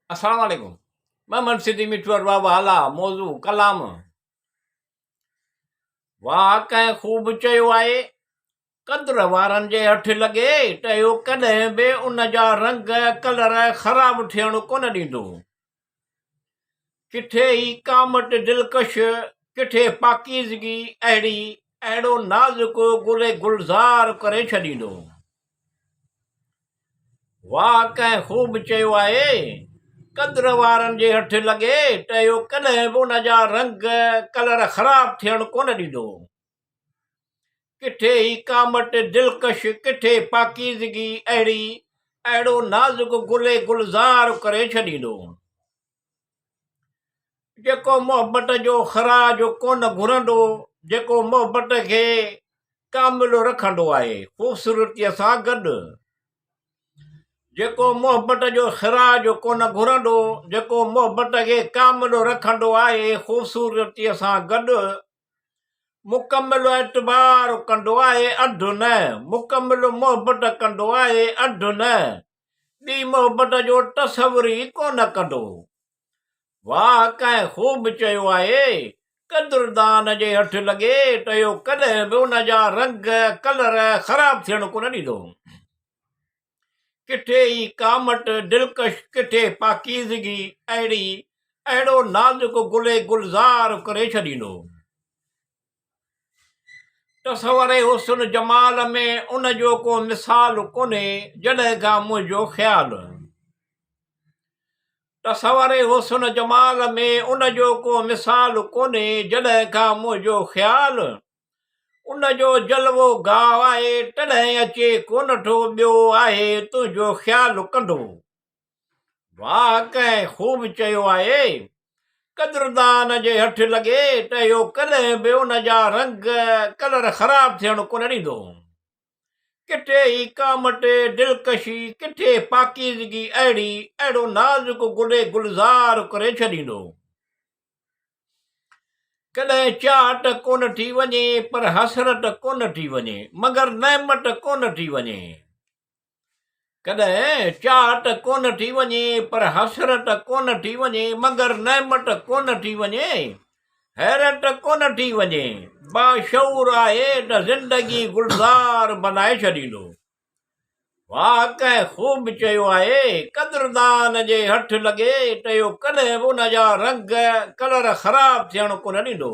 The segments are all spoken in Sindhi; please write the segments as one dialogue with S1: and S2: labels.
S1: السلام عليڪم محمد سڌي مٺو ارباب هالا موضوع ڪلام واهه ڪنهن خوب چيو آهي قدر وارن جي هٺ لڳي ته اهو ڪڏهن به ان جا رنگ ڪلر خراب ٿيڻ ڪونه ڏيندو ڪٿي هي ڪامٽ دلڪش، ڪٿي پاڪيزگي اهڙي، اهڙو نازڪ گل گلزار ڪري ڇڏيندو. واهه ڪنهن خوب چيو آهي، قدر وارن جي هٺ لڳي ته اهو ڪڏهن به ان جا رنگ ڪلر خراب ٿيڻ ڪونه ڏيندو. ڪٿي هي ڪامٽ دلڪش، ڪٿي پاڪيزگي اهڙي، اهڙو نازڪ گل گلزار ڪري ڇڏيندو. جيڪو محبت جو خراج ڪونه گهرندو، جيڪو محبت کي ڪامل رکندو آهي، خوبصورتيء سان گڏ. جيڪو محبت جو خراج ڪونه گهرندو، جيڪو محبت کي ڪامل رکندو آهي، خوبصورتيء سان گڏ. مڪمل اعتبار ڪندو آهي، اڌ نه. مڪمل محبت ڪندو آهي، اڌ نه. ٻي محبت جو تصور ئي ڪونه ڪندو. واهه ڪنهن خوب چيو آهي، قدردان جي هٺ لڳي ته اهو ڪڏهن به ان جا رنگ، ڪلر، خراب ٿيڻ ڪونه ڏيندو. ڪٿي ئي ڪامٽ دلڪش ڪٿي پاڪيزگي اهڙي اهڙو نازڪ گل گلزار ڪري ڇڏيندو. تصور حسن جمال ۾ ان جو ڪو مثال ڪونهي جڏهن کان منهنجو خيال. تصور حسن جمال ۾ ان جو ڪو مثال ڪونهي جڏهن کان منهنجو خيال. ان جو جلوو گاهه آهي، تڏهن اچي ڪونه ٿو ٻيو آهي تنهنجو خيال ڪندو. واهه ڪنهن خوب چيو آهي، قدردان جي هٺ لڳي ته اهو ڪڏهن به ان جا رنگ ڪلر خراب ٿيڻ ڪونه ڏيندو. ڪٿي هي ڪامٽ دلڪشي، ڪٿي پاڪيزگي اهڙي، اهڙو نازڪ گل گلزار ڪري ڇڏيندو. ڪڏهن چاهت ڪونه ٿي وڃي، پر حسرت ڪونه ٿي وڃي، مگر نعمت ڪونه ٿي وڃي. ڪڏهن چاهت ڪونه ٿي وڃي، پر حسرت ڪونه ٿي وڃي، مگر نعمت ڪونه ٿي وڃي، حيرت ڪونه ٿي وڃي. باشعور آهي ته زندگي گلزار بنائي ڇڏيندو. واهه ڪنهن خوب چيو آهي، قدردان جي هٺ لڳي ته اهو ڪڏهن به ان جا رنگ ڪلر خراب ٿيڻ ڪونه ڏيندو.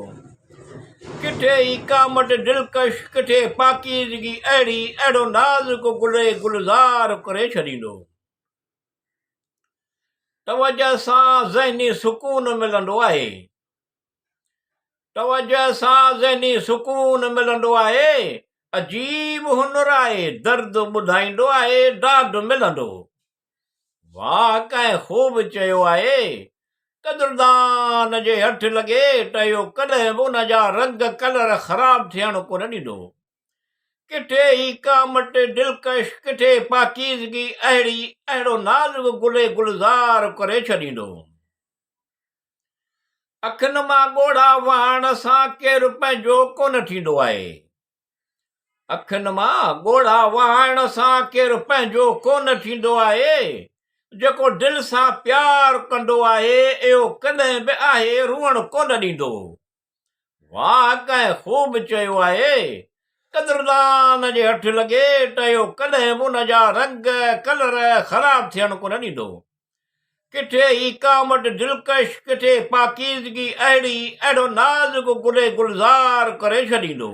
S1: ڪٿي هي ڪامٽ دلڪش، ڪٿي پاڪيزگي اهڙي، اهڙو نازڪ گل گلزار ڪري ڇڏيندو. توجه سان ذهني سڪون ملندو آهي. توجه سان ذهني سڪون ملندو آهي. عجيب هنر آهي، درد ٻڌائيندو آهي، داد ملندو. واهه ڪنهن خوب چيو آهي، قدردان جي هٺ لڳي ته اهو ڪڏهن به ان جا رنگ ڪلر خراب ٿيڻ ڪونه ڏيندو. ڪٿي هي ڪامٽ دلڪش، ڪٿي پاڪيزگي اهڙي، اهڙو نازڪ گل گلزار ڪري ڇڏيندو. اکين مان ڳوڙها وهائڻ سان ڪير پنهنجو ڪونه ٿيندو آهي. اکين مان ڳوڙها وهائڻ سان ڪير پنهنجو ڪونه ٿيندو آهي. جيڪو دل سان پيار ڪندو آهي، اهو ڪڏهن به آهي روئڻ ڪونه ڏيندو. واهه ڪنهن خوب چيو آهي، قدردان جي هٺ لڳي ته اهو ڪڏهن به ان جا رنگ، ڪلر، خراب ٿيڻ ڪونه ڏيندو. ڪٿي هي ڪامٽ دلڪش، ڪٿي پاڪيزگي اهڙي، اهڙو نازڪ گل گلزار ڪري ڇڏيندو.